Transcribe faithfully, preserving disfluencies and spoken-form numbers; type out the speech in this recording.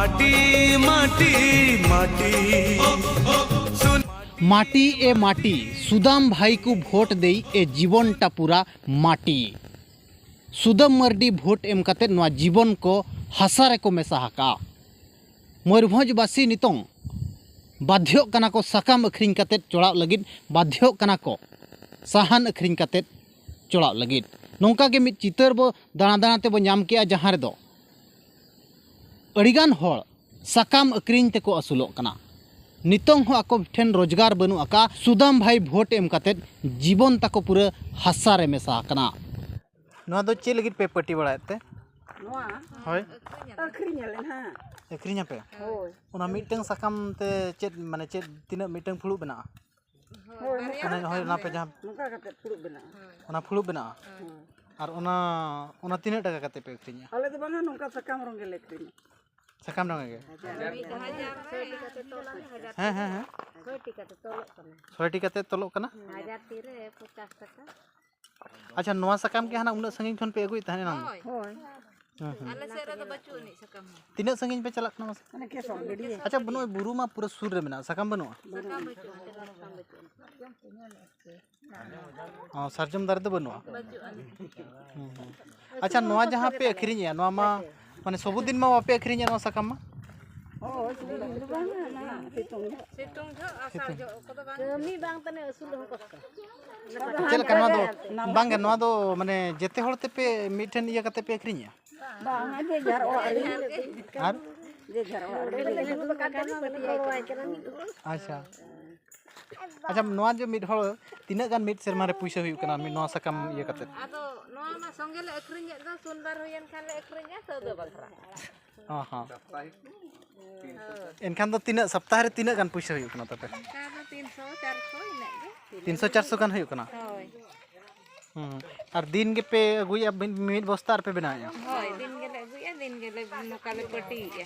মাটি, মাটি, মাটি। মাটি এ মাটি, সুদাম ভাইকু ভোট দেই এ জীবনটা পুরা মাটি। ᱥᱩᱫᱟᱹᱢ ᱢᱟᱹᱨᱰᱤ ᱵᱷᱳᱴ ᱮᱢ ᱠᱟᱛᱮᱫ ᱱᱚᱣᱟ ᱡᱤᱵᱚᱱ ᱠᱚ ᱦᱟᱥᱟ ᱨᱮᱠᱚ ᱢᱮᱥᱟ ᱟᱠᱟᱫᱼᱟ᱾ ᱢᱚᱭᱩᱨᱵᱷᱚᱸᱡᱽ ᱵᱟᱹᱥᱤ ᱱᱤᱛᱚᱝ ᱵᱟᱫᱷᱭᱚᱜ ᱠᱟᱱᱟ ᱠᱚ ᱥᱟᱠᱟᱢ ᱟᱹᱠᱷᱨᱤᱧ ᱠᱟᱛᱮᱫ ᱪᱚᱲᱟᱜ ᱞᱟᱹᱜᱤᱫ, ᱵᱟᱫᱷᱭᱚᱜ ᱠᱟᱱᱟ ᱠᱚ ᱥᱟᱦᱟᱱ ᱟᱹᱠᱷᱨᱤᱧ ᱠᱟᱛᱮᱫ ᱪᱚᱲᱟᱜ ᱞᱟᱹᱜᱤᱫ᱾ ᱱᱚᱝᱠᱟ ᱜᱮ ᱢᱤᱫ ᱪᱤᱛᱟᱹᱨ ᱵᱚ ᱫᱟᱬᱟ ᱫᱟᱬᱟ ᱛᱮᱵᱚ ᱧᱟᱢ ᱠᱮᱜᱼᱟ, ᱡᱟᱦᱟᱸ ᱨᱮᱫᱚ ᱟᱹᱰᱤᱜᱟᱱ ᱦᱚᱲ ᱥᱟᱠᱟᱢ ᱟᱹᱠᱷᱨᱤᱧ ᱛᱮᱠᱚ ᱟᱹᱥᱩᱞᱚᱜ ᱠᱟᱱᱟ᱾ ᱱᱤᱛᱚᱝ ᱦᱚᱸ ᱟᱠᱚ ᱴᱷᱮᱱ ᱨᱳᱡᱽᱜᱟᱨ ᱵᱟᱹᱱᱩᱜ ᱟᱠᱟᱫᱼᱟ᱾ ᱥᱩᱫᱟᱢ ᱵᱷᱟᱭ ᱵᱷᱳᱴ ᱮᱢ ᱠᱟᱛᱮᱫ ᱡᱤᱵᱚᱱ ᱛᱟᱠᱚ ᱯᱩᱨᱟᱹ ᱦᱟᱥᱟ ᱨᱮ ᱢᱮᱥᱟ ᱟᱠᱟᱱᱟ᱾ ᱱᱚᱣᱟ ᱫᱚ ᱪᱮᱫ ᱞᱟᱹᱜᱤᱫ ᱯᱮ ᱯᱟᱹᱴᱤ ᱵᱟᱲᱟᱭᱮᱫ ᱛᱮ? ᱱᱚᱣᱟ ᱦᱳᱭ᱾ ᱟᱹᱠᱷᱨᱤᱧ ᱟᱞᱮ ᱱᱟᱦᱟᱜ᱾ ᱟᱹᱠᱷᱨᱤᱧ ᱟᱯᱮ? ᱦᱳᱭ᱾ ᱚᱱᱟ ᱢᱤᱫᱴᱟᱝ ᱥᱟᱠᱟᱢ ᱛᱮ ᱪᱮᱫ, ᱢᱟᱱᱮ ᱪᱮᱫ, ᱛᱤᱱᱟᱹᱜ ᱢᱤᱫᱴᱟᱝ ᱯᱷᱩᱲᱩᱜ ᱵᱮᱱᱟᱜᱼᱟ? ᱦᱳᱭ, ᱢᱟᱱᱮ ᱦᱳᱭ, ᱚᱱᱟ ᱯᱮ ᱡᱟᱦᱟᱸ ᱱᱚᱝᱠᱟ ᱠᱟᱛᱮ ᱯᱷᱩᱲᱩᱜ ᱵᱮᱱᱟᱜᱼᱟ᱾ ᱚᱱᱟ ᱯᱷᱩᱲᱩᱜ ᱵᱮᱱᱟᱜᱼᱟ? ᱦᱳᱭ᱾ ᱟᱨ ᱚᱱᱟ, ᱚᱱᱟ ᱛᱤᱱᱟᱹᱜ ᱴᱟᱠᱟ ᱠᱟᱛᱮ ᱯᱮ ᱟᱹᱠᱷᱨᱤᱧᱟ? ᱟᱞᱮ ᱫᱚ ᱵᱟᱝᱟ, ᱱᱚᱝᱠᱟ ᱥᱟᱠᱟᱢ ᱨᱚᱝ ᱜᱮᱞᱮ ᱟᱹᱠᱷᱨᱤᱧᱟ᱾ ᱥᱟᱠᱟᱢ ᱨᱚᱝ ᱜᱮ? ᱢᱤᱫ ᱦᱟᱡᱟᱨ ᱨᱮ᱾ ᱦᱮᱸ, ᱦᱮᱸ, ᱦᱮᱸ᱾ ᱥᱚᱭ ᱴᱤ ᱠᱟᱛᱮ ᱛᱚᱞᱚᱜ ᱠᱟᱱᱟ᱾ ᱥᱚᱭ ᱴᱤ ᱠᱟᱛᱮ ᱛᱚᱞᱚᱜ ᱠᱟᱱᱟ? ᱦᱟᱡᱟᱨ ᱴᱤ ᱨᱮ ᱯᱚᱪᱟᱥ ᱴᱟᱠᱟ᱾ ᱟᱪᱪᱷᱟ, ᱱᱚᱣᱟ ᱥᱟᱠᱟᱢ ᱜᱮ ᱦᱟᱱᱟ ᱩᱱᱟᱹᱜ ᱥᱟᱺᱜᱤᱧ ᱠᱷᱚᱱ ᱯᱮ ᱟᱹᱜᱩᱭᱮᱫ ᱛᱟᱦᱮᱸᱫ ᱮᱱᱟᱝ ᱫᱚ? ᱦᱳᱭ᱾ ᱦᱳᱭ᱾ ᱦᱩᱸ, ᱦᱩᱸ᱾ ᱟᱞᱮ ᱥᱮᱫ ᱨᱮᱫᱚ ᱵᱟᱹᱪᱩᱜ ᱟᱹᱱᱤᱡ ᱥᱟᱠᱟᱢ ᱦᱚᱸ᱾ ᱛᱤᱱᱟᱹᱜ ᱥᱟᱺᱜᱤᱧ ᱯᱮ ᱪᱟᱞᱟᱜ ᱠᱟᱱᱟ ᱢᱟᱥᱮ? ᱦᱟᱱᱮ ᱠᱮᱥᱚᱱ ᱜᱟᱹᱰᱭᱟᱹ᱾ ᱟᱪᱪᱷᱟ, ᱵᱟᱹᱱᱩᱜᱼᱟ, ᱵᱩᱨᱩ ᱢᱟ ᱯᱩᱨᱟᱹ ᱥᱩᱨ ᱨᱮ ᱢᱮᱱᱟᱜᱼᱟ, ᱥᱟᱠᱟᱢ ᱵᱟᱹᱱᱩᱜᱼᱟ? ᱥᱟᱠᱟᱢ ᱵᱟᱹᱪᱩᱜ ᱟᱹᱱᱤᱡ, ᱥᱟᱠᱟᱢ ᱵᱟᱹᱪᱩᱜ ᱟᱹᱱᱤᱡ᱾ ᱚ, ᱥᱟᱨᱡᱚᱢ ᱫᱟᱨᱮ ᱫᱚ ᱵᱟᱹᱱᱩᱜᱼᱟ? ᱵᱟᱹᱪᱩᱜ ᱟᱹᱱᱤᱡ᱾ ᱦᱩᱸ, ᱦᱩᱸ᱾ ᱟᱪᱪᱷᱟ, ᱱᱚᱣᱟ ᱡᱟᱦᱟᱸ ᱯᱮ ᱟᱹᱠᱷᱨᱤᱧᱮᱜᱼᱟ, ᱱᱚᱣᱟ ᱢᱟ, ᱢᱟᱱᱮ, ᱥᱚᱵᱩᱫᱤᱱ ᱢᱟ ᱵᱟᱯᱮ ᱟᱹᱠᱷᱨᱤᱧᱮᱜᱼᱟ ᱱᱚᱣᱟ ᱥᱟᱠᱟᱢ ᱢᱟ? ᱦᱳᱭ, ᱥᱚᱵᱩᱫᱤᱱ ᱫᱚ ᱵᱟᱝᱟ, ᱚᱱᱟ ᱥᱤᱛᱩᱝ ᱡᱚᱦᱚᱜ᱾ ᱥᱤᱛᱩᱝ ᱡᱚᱦᱚᱜ, ᱟᱥᱟᱲ ᱡᱚᱦᱚᱜ ᱠᱚᱫᱚ ᱵᱟᱝ᱾ ᱠᱟᱹᱢᱤ ᱵᱟᱝ ᱛᱟᱱᱮ ᱟᱹᱥᱩᱞ ᱦᱚᱸ ᱠᱚᱥᱴᱚ᱾ ᱪᱮᱫ ᱞᱮᱠᱟ ᱱᱚᱣᱟ ᱫᱚ? ᱵᱟᱝᱜᱮ, ᱱᱚᱣᱟ ᱫᱚ, ᱢᱟᱱᱮ, ᱡᱮᱛᱮ ᱦᱚᱲ ᱛᱮᱯᱮ ᱢᱤᱫ ᱴᱷᱮᱱ ᱤᱭᱟᱹ ᱠᱟᱛᱮ ᱯᱮ ᱟᱹᱠᱷᱨᱤᱧᱮᱜᱼᱟ? ᱵᱟᱝᱟ, ᱡᱮ ᱡᱟᱨ ᱚᱲᱟᱜ ᱨᱮ᱾ ᱟᱨ? ᱡᱮ ᱡᱟᱨ ᱚᱲᱟᱜ ᱨᱮ᱾ ᱟᱪᱪᱷᱟ᱾ ᱟᱪᱪᱷᱟ, ᱱᱚᱣᱟ ᱡᱮ ᱢᱤᱫ ᱦᱚᱲ ᱛᱤᱱᱟᱹᱜ ᱜᱟᱱ ᱢᱤᱫ ᱥᱮᱨᱢᱟ ᱨᱮ ᱯᱩᱭᱥᱟᱹ ᱦᱩᱭᱩᱜ ᱠᱟᱱᱟ ᱢᱤᱫ, ᱱᱚᱣᱟ ᱥᱟᱠᱟᱢ ᱤᱭᱟᱹ ᱠᱟᱛᱮ? ᱟᱫᱚ ᱱᱚᱣᱟ ᱢᱟ ᱥᱚᱸᱜᱮ ᱞᱮ ᱟᱹᱠᱷᱨᱤᱧᱮᱫ ᱫᱚ, ᱥᱩᱱᱵᱟᱨ ᱦᱩᱭᱮᱱ ᱠᱷᱟᱱ ᱞᱮ ᱟᱹᱠᱷᱨᱤᱧᱟ ᱥᱚᱣᱫᱟ ᱵᱟᱠᱷᱨᱟ᱾ ᱦᱚᱸ, ᱦᱚᱸ᱾ ᱮᱱᱠᱷᱟᱱ ᱫᱚ ᱛᱤᱱᱟᱹᱜ, ᱥᱚᱯᱛᱟᱦᱚ ᱨᱮ ᱛᱤᱱᱟᱹᱜ ᱜᱟᱱ ᱯᱩᱭᱥᱟᱹ ᱦᱩᱭᱩᱜ ᱠᱟᱱᱟ ᱛᱟᱯᱮ? ᱚᱱᱠᱟ ᱫᱚ ᱛᱤᱱᱥᱚ, ᱪᱟᱨᱥᱚ ᱤᱱᱟᱹᱜ ᱜᱮ᱾ ᱛᱤᱱᱥᱚ, ᱪᱟᱨᱥᱚ ᱜᱟᱱ ᱦᱩᱭᱩᱜ ᱠᱟᱱᱟ? ᱦᱳᱭ᱾ ᱦᱩᱸ᱾ ᱟᱨ ᱫᱤᱱ ᱜᱮᱯᱮ ᱟᱹᱜᱩᱭᱟ ᱢᱤᱫ, ᱢᱤᱫ ᱵᱚᱥᱛᱟ ᱟᱨ ᱯᱮ ᱵᱮᱱᱟᱣᱮᱫᱼᱟ? ᱦᱳᱭ, ᱫᱤᱱ ᱜᱮᱞᱮ ᱟᱹᱜᱩᱭᱮᱫᱼᱟ, ᱫᱤᱱ ᱜᱮᱞᱮ ᱱᱚᱝᱠᱟ ᱞᱮ ᱯᱟᱹᱴᱤᱭᱮᱫᱼᱟ᱾